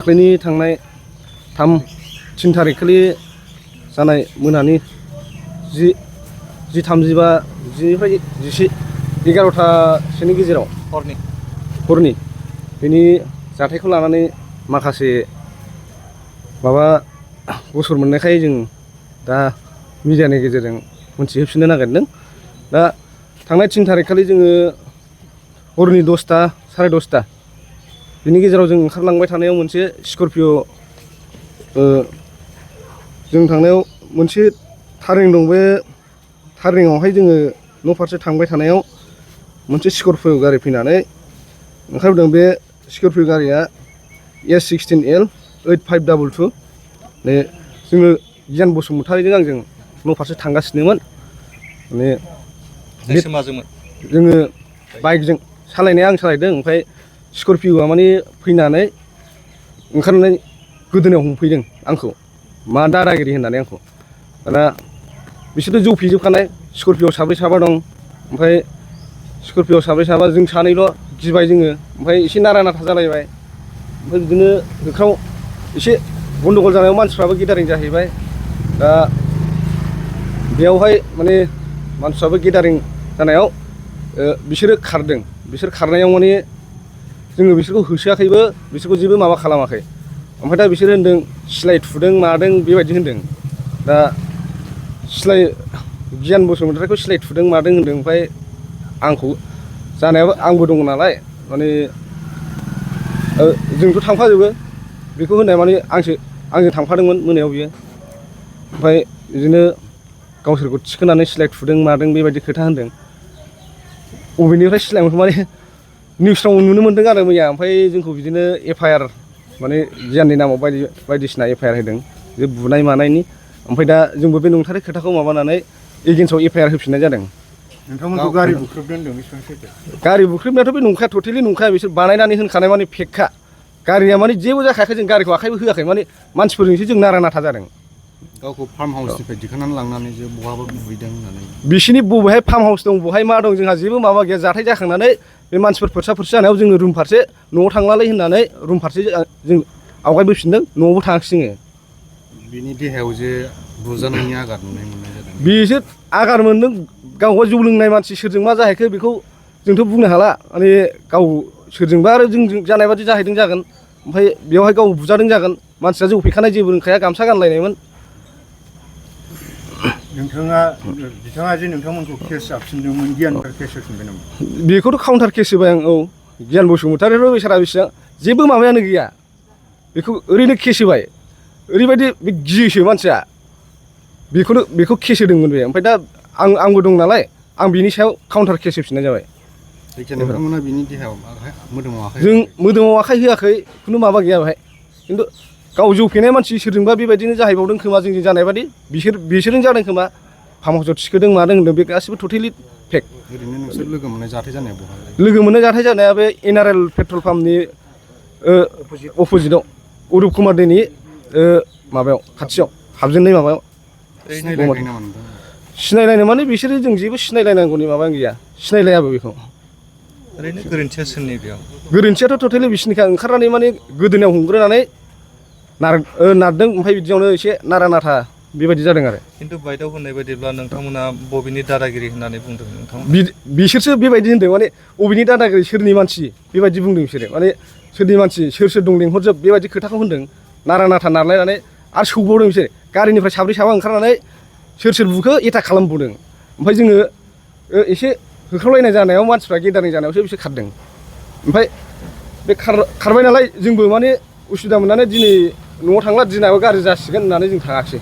दाख्लैनि थांनाय 3 थारिख खालि जानाय मोनानि 10:35 10निफ्राय 11:00सोनि गेजेराव हरनि बेनि जाथायखौ लानानै माखासे गसर मोननायखाय जों दा मिडियानि गेजेरजों मोनथिहोफिननो नागिरदों। दा थांनाय 3 थारिख खालि जोङो हरनि 10टा 10:30 बिनि गेजेराव जों ओंखारलांबाय थानायाव मोनसे स्करपिय' जों थांनायाव मोनसे टार्निं दं। बे टार्निंआवहाय जोङो न' फारसे थांबाय थानायाव मोनसे स्करपिय' गारि फैनानै ओंखारबोदों। बे स्करपिय' गारिया S16L 8522 जोङो गियान बसुमतारिजों आंजों न' फारसे थांगासिनोमोन। जोङो बाइकजों सालायनाया आं सालायदों, ओमफ्राय स्करपिय'आ माने फैनानै ओंखारनानै गोदोनायाव हमफैदों आंखौ, मा दादागिरि होननानै आंखौ। दाना बिसोरथ' जौफेजोबखानाय, स्करपिय'आव 7 दं। ओमफ्राय स्करपिय'आव 7 जों सानैल' गिबाय जोङो, ओमफ्राय एसे नारा नाथा जालायबाय। ओमफ्राय बिदिनो होख्राव एसे गन्डगल जानायाव मानसिफ्राबो गेदारिं जाहैबाय। दा बेयावहाय माने मानसिफ्राबो गेदारिं जानायाव बिसोरो खारदों। बिसोर खारनायाव माने जोङो बिसोरखौ होसोआखैबो, बिसोरखौ जेबो माबा खालामाखै। ओमफ्राय दा बिसोर होनदों सिलाइ थुदों मादों बेबायदि होनदों। दा गियान बसुमतारिखौ सिलाइ थुदों मादों होनदों। ओमफ्राय आंखौ जानायाबो आंबो दङ नालाय, माने जोंथ' थांफाजोबो बेखौ होननाय माने आंजों थांफादोंमोन मोनायाव बियो। ओमफ्राय बिदिनो गावसोरखौ थिखोनानै सिलाइ थुदों मादों बेबायदि खोथा होनदों। बबेनिफ्राय सिलाइ मोनखो माने निउसफ्राव नुनो मोन्दों आरो मैया। ओमफ्राय जोंखौ बिदिनो FIR माने गियाननि नामाव बायदिसिना FIR होदों, बे बुनाय मानायनि। ओमफ्राय दा जोंबो बे नंथारै खोथाखौ माबानानै एगेन्स्टआव FIR होफिननाय जादों। नोंथांमोनखौ गारि बुख्रुबदों होनदों, बेसेबां सैथो? गारि बुख्रुबनायाथ' बे नंखाया, टटेलि नंखाया। बिसोर बानायनानै होनखानाय माने फेकखा। गारिया माने जेबो जाखायाखै, जों गारिखौ आखाइबो होआखै, माने मानसिफोरजोंसो जों नारा नाथा जादों। गावखौ फार्म हाउसनिफ्राय दिखांनानै लांनानै जे बहाबा बुहैदों होननानै। बिसिनि बबेहाय फार्म हाउस दं, बहाय मा दं, जोंहा जेबो माबा गैया। जाथाय जाखांनानै बे मानसिफोर फोरसा जानायाव जोङो रुम फारसे न'आव थांलालै होननानै रुम फारसे जों आवगायबोफिनदों, न'आवबो थाङाखिसै जोङो। बिनि देहायाव जे बुजानायनि आघात मोननाय जादों, बिसोर आघात मोनदों। गावहा जौ लोंनाय मानसि, सोरजों मा जाहैखो बेखौ जोंथ' बुंनो हाला। माने गाव सोरजोंबा आरो जोंजों जानाय बादि जाहैदों जागोन। ओमफ्राय बेवहाय गाव बुजादों जागोन। मानसिया जौ फेखानाय, जेबो रोंखाया, गामसा गानलायनायमोन। बिथाङा जे नोंथांमोनखौ केस जाबसिनदोंमोन, गियानफोर केस होफिनबाय नामा? बेखौथ' काउन्टार केस होबाय आं। गियान बसुमतारियाथ' बेसारा बेसेबां जेबो माबायानो गैया, बेखौ ओरैनो केस होबाय। ओरैबायदि बे गियोसो मानसिया, बेखौ केस होदोंमोन बे। ओमफ्राय दा आंबो दं नालाय, आं बिनि सायाव काउन्टार केस होफिननाय जाबाय। जायखिजाया नोंथांमोना बिनि देहायाव मोदोमाव आखाइ जों मोदोमाव आखाइ होआखै, खुनु माबा गैया बेहाय। खिन्थु गाव जौ फेनाय मानसि, सोरजोंबा बेबायदिनो जाहैबावदों खोमा, जोंजों जानाय बादि। बिसोरजों जादों खोमा, फार्म हाउसआव थिखोदों मादों होनदों, बे गासिबो टटेलि फेक। ओरैनो नोंसोर लोगो मोननाय जाथाय जानाया बहा? लोगो मोननाय जाथाय जानाया बे NRL पेट्रल पाम्पनि अपोजिटआव, अरुप कुमार दैनि माबायाव, खाथियाव हाबजेननाय माबायाव। सिनायलायनाय नामा नोंथां? सिनायलायनो माने बिसोरो जों जेबो सिनायलायनांगौनि माबायानो गैया, सिनायलायाबो बेखौ। ओरैनो गोरोन्थिया सोरनि बेयाव? गोरोन्थियाथ' टटेलि बिसिनिखा। ओंखारनानै माने गोदोनायाव हमग्रोनानै नारदों, ओमफ्राय बिदियावनो एसे नारा नाथा बेबायदि जादों आरो। खिन्थु बायदआव होननाय बायदिब्ला नोंथांमोना बबेनि दादागिरि होननानै बुंदों नोंथांमोना? बिसोरसो बेबायदि होनदों, माने बबेनि दादागिरि, सोरनि मानसि बेबायदि बुंदों बिसोरो। माने सोरनि मानसि, सोर दं लेंहरजोब, बेबायदि खोथाखौ होनदों। नारा नाथा नारलायनानै आरो सौबावदों बिसोर। गारिनिफ्राय 7 ओंखारनानै सोर बुखो एटाक खालामबावदों। ओमफ्राय जोङो एसे होख्रावलायनाय जानायाव, मानसिफ्रा गेदारिं जानायावसो बिसोर खारदों। ओमफ्राय बे खारबाय नालाय, जोंबो माने उसुबिदा मोननानै दिनै न'आव थांला, दिनाबो गाज्रि जासिगोन होननानै जों थाङाखिसै।